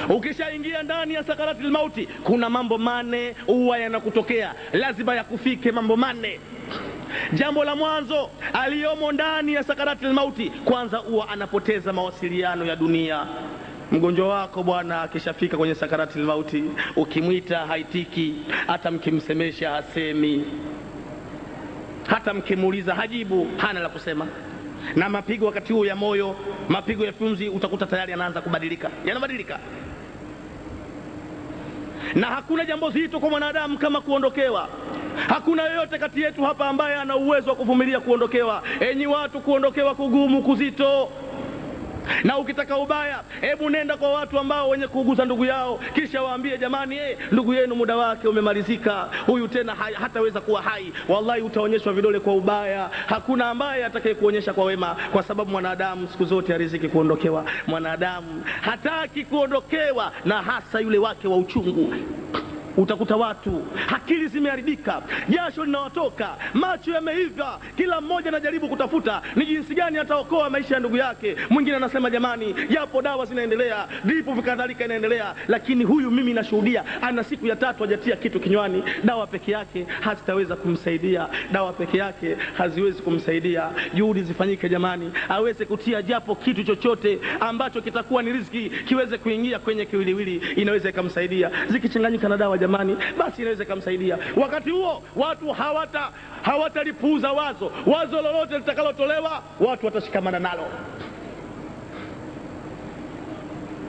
Ukishaingia ndani ya sakaratil mauti, kuna mambo manne huwa yanakutokea, lazima yakufike mambo manne. Jambo la mwanzo, aliyomo ndani ya sakaratil mauti, kwanza huwa anapoteza mawasiliano ya dunia. Mgonjwa wako bwana akishafika kwenye sakaratil mauti, ukimwita haitiki, hata mkimsemesha hasemi, hata mkimuuliza hajibu, hana la kusema. Na mapigo wakati huo ya moyo, mapigo ya pumzi, utakuta tayari yanaanza kubadilika, yanabadilika. Na hakuna jambo zito kwa mwanadamu kama kuondokewa. Hakuna yoyote kati yetu hapa ambaye ana uwezo wa kuvumilia kuondokewa. Enyi watu, kuondokewa kugumu, kuzito. Na ukitaka ubaya, hebu nenda kwa watu ambao wenye kuuguza ndugu yao, kisha waambie jamani, ndugu yenu muda wake umemalizika, huyu tena hataweza kuwa hai. Wallahi utaonyeshwa vidole kwa ubaya, hakuna ambaye atakayekuonyesha kwa wema, kwa sababu mwanadamu siku zote hariziki kuondokewa. Mwanadamu hataki kuondokewa, na hasa yule wake wa uchungu. Utakuta watu akili zimeharibika, jasho linawatoka, macho yameiva, kila mmoja anajaribu kutafuta ni jinsi gani ataokoa maisha ya ndugu yake. Mwingine anasema jamani, japo dawa zinaendelea, dripu kadhalika inaendelea, lakini huyu mimi nashuhudia ana siku ya tatu hajatia kitu kinywani. Dawa peke yake hazitaweza kumsaidia, dawa peke yake haziwezi kumsaidia. Juhudi zifanyike jamani, aweze kutia japo kitu chochote ambacho kitakuwa ni riziki, kiweze kuingia kwenye kiwiliwili, inaweza ikamsaidia. Zikichanganyika na dawa jamani, basi inaweza kumsaidia. Wakati huo watu hawatalipuuza wazo. Wazo lolote litakalotolewa watu watashikamana nalo.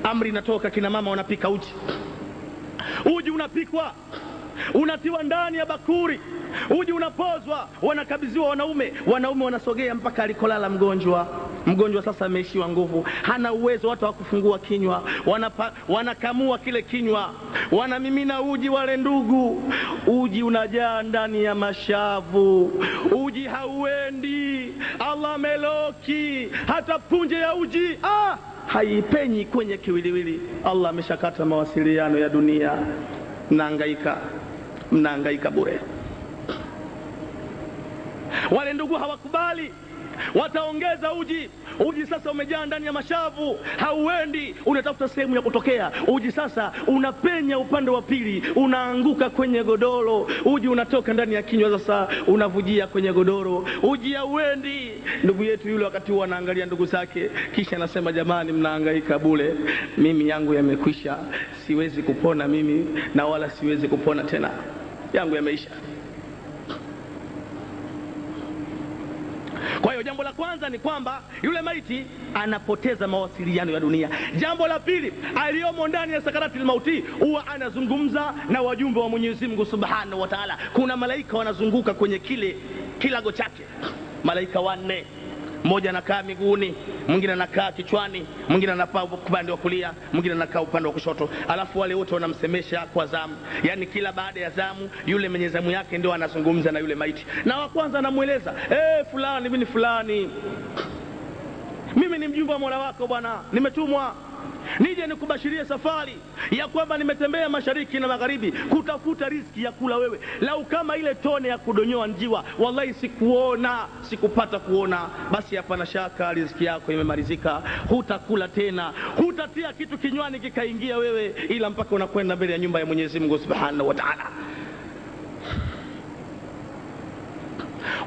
Amri inatoka, kina mama wanapika uji. Uji unapikwa, unatiwa ndani ya bakuri, uji unapozwa, wanakabidhiwa wanaume. Wanaume wanasogea mpaka alikolala mgonjwa. Mgonjwa sasa ameishiwa nguvu, hana uwezo hata wa kufungua kinywa. Wanakamua kile kinywa, wanamimina uji wale ndugu. Uji unajaa ndani ya mashavu, uji hauendi. Allah ameloki, hata punje ya uji haipenyi kwenye kiwiliwili. Allah ameshakata mawasiliano ya dunia. Mnahangaika, mnahangaika bure. Wale ndugu hawakubali, wataongeza uji. Uji sasa umejaa ndani ya mashavu, hauendi, unatafuta sehemu ya kutokea. Uji sasa unapenya upande wa pili, unaanguka kwenye godoro. Uji unatoka ndani ya kinywa sasa unavujia kwenye godoro. Uji hauendi. Ndugu yetu yule wakati huo anaangalia ndugu zake, kisha anasema jamani, mnahangaika bure, mimi yangu yamekwisha, siwezi kupona mimi na wala siwezi kupona tena, yangu yameisha. Kwa hiyo jambo la kwanza ni kwamba yule maiti anapoteza mawasiliano ya dunia. Jambo la pili, aliyomo ndani ya sakaratil mauti huwa anazungumza na wajumbe wa Mwenyezi Mungu Subhanahu wa Ta'ala. Kuna malaika wanazunguka kwenye kile kilago chake, malaika wanne. Mmoja anakaa miguuni, mwingine anakaa kichwani, mwingine anakaa upande wa kulia, mwingine anakaa upande wa kushoto. Alafu wale wote wanamsemesha kwa zamu. Yaani kila baada ya zamu yule mwenye zamu yake ndio anazungumza na yule maiti. Na wa kwanza anamueleza, fulani, mimi ni fulani, mimi ni mjumbe wa Mola wako bwana, nimetumwa nije nikubashirie safari ya kwamba nimetembea mashariki na magharibi kutafuta riziki ya kula wewe. Lau kama ile tone ya kudonyoa njiwa, wallahi sikuona, sikupata kuona, basi hapana shaka riziki yako imemalizika, hutakula tena, hutatia kitu kinywani kikaingia wewe, ila mpaka unakwenda mbele ya nyumba ya Mwenyezi Mungu Subhanahu wa Ta'ala.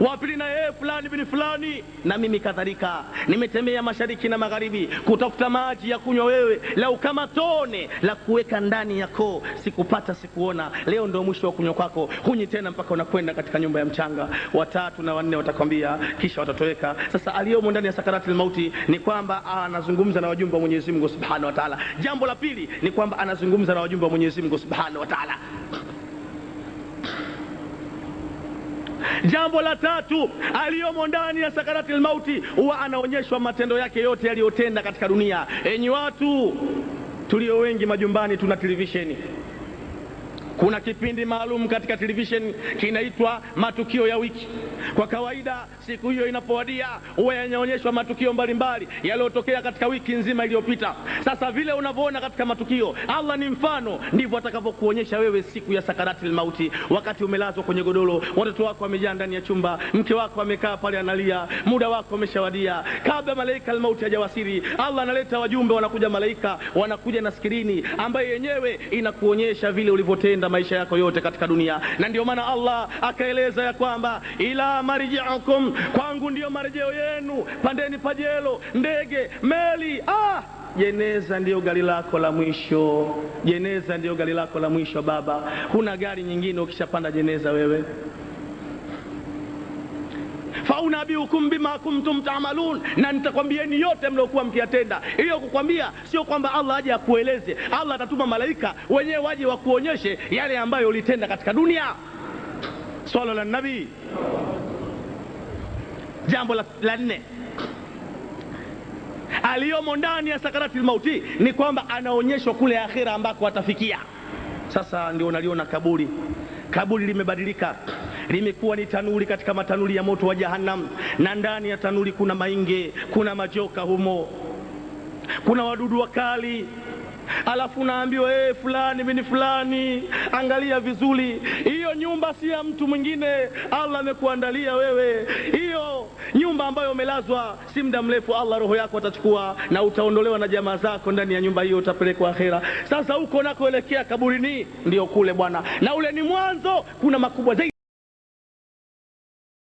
Wa pili na yeye fulani bin fulani, na mimi kadhalika nimetembea mashariki na magharibi kutafuta maji ya kunywa wewe, lau kama tone la kuweka ndani yako sikupata, sikuona, leo ndio mwisho wa kunywa kwako, hunyi tena mpaka unakwenda katika nyumba ya mchanga. Watatu na wanne watakwambia, kisha watatoweka. Sasa aliyomo ndani ya sakaratil mauti ni kwamba anazungumza na wajumbe wa Mwenyezi Mungu Subhanahu wa Ta'ala. Jambo la pili ni kwamba anazungumza na wajumbe wa Mwenyezi Mungu Subhanahu wa Ta'ala. Jambo la tatu, aliyomo ndani ya sakaratil mauti huwa anaonyeshwa matendo yake yote aliyotenda katika dunia. Enyi watu tulio wengi majumbani tuna televisheni. Kuna kipindi maalum katika television kinaitwa matukio ya wiki. Kwa kawaida siku hiyo inapowadia huwa yanaonyeshwa matukio mbalimbali yaliyotokea katika wiki nzima iliyopita. Sasa vile unavyoona katika matukio, Allah ni mfano, ndivyo atakavyokuonyesha wewe siku ya sakaratil mauti, wakati umelazwa kwenye godoro, watoto wako wamejaa ndani ya chumba, mke wako amekaa pale analia, muda wako umeshawadia. Kabla malaika almauti hajawasili, Allah analeta wajumbe, wanakuja malaika, wanakuja na skrini ambayo yenyewe inakuonyesha vile ulivyotenda maisha yako yote katika dunia. Na ndio maana Allah akaeleza ya kwamba ila marji'ukum, kwangu ndiyo marejeo yenu. Pandeni pajelo, ndege, meli, jeneza ndiyo gari lako la mwisho. Jeneza ndiyo gari lako la mwisho baba. Huna gari nyingine ukishapanda jeneza wewe. Faunabiukum bima kuntum ta'malun, na nitakwambieni yote mliokuwa mkiyatenda. Hiyo kukwambia sio kwamba Allah aje akueleze, Allah atatuma malaika wenyewe waje wakuonyeshe yale ambayo ulitenda katika dunia. Swala la nabii. Jambo la nne aliyomo ndani ya sakaratil mauti ni kwamba anaonyeshwa kule akhira ambako atafikia. Sasa ndio unaliona kaburi. Kaburi limebadilika, limekuwa ni tanuri katika matanuri ya moto wa Jahannam, na ndani ya tanuri kuna mainge, kuna majoka humo, kuna wadudu wakali. Alafu naambiwa fulani bini fulani, angalia vizuri, hiyo nyumba si ya mtu mwingine, Allah amekuandalia wewe. Hiyo nyumba ambayo umelazwa, si muda mrefu Allah roho yako atachukua na utaondolewa na jamaa zako ndani ya nyumba hiyo, utapelekwa akhera. Sasa huko unakoelekea kaburini ndio kule bwana, na ule ni mwanzo, kuna makubwa zaidi.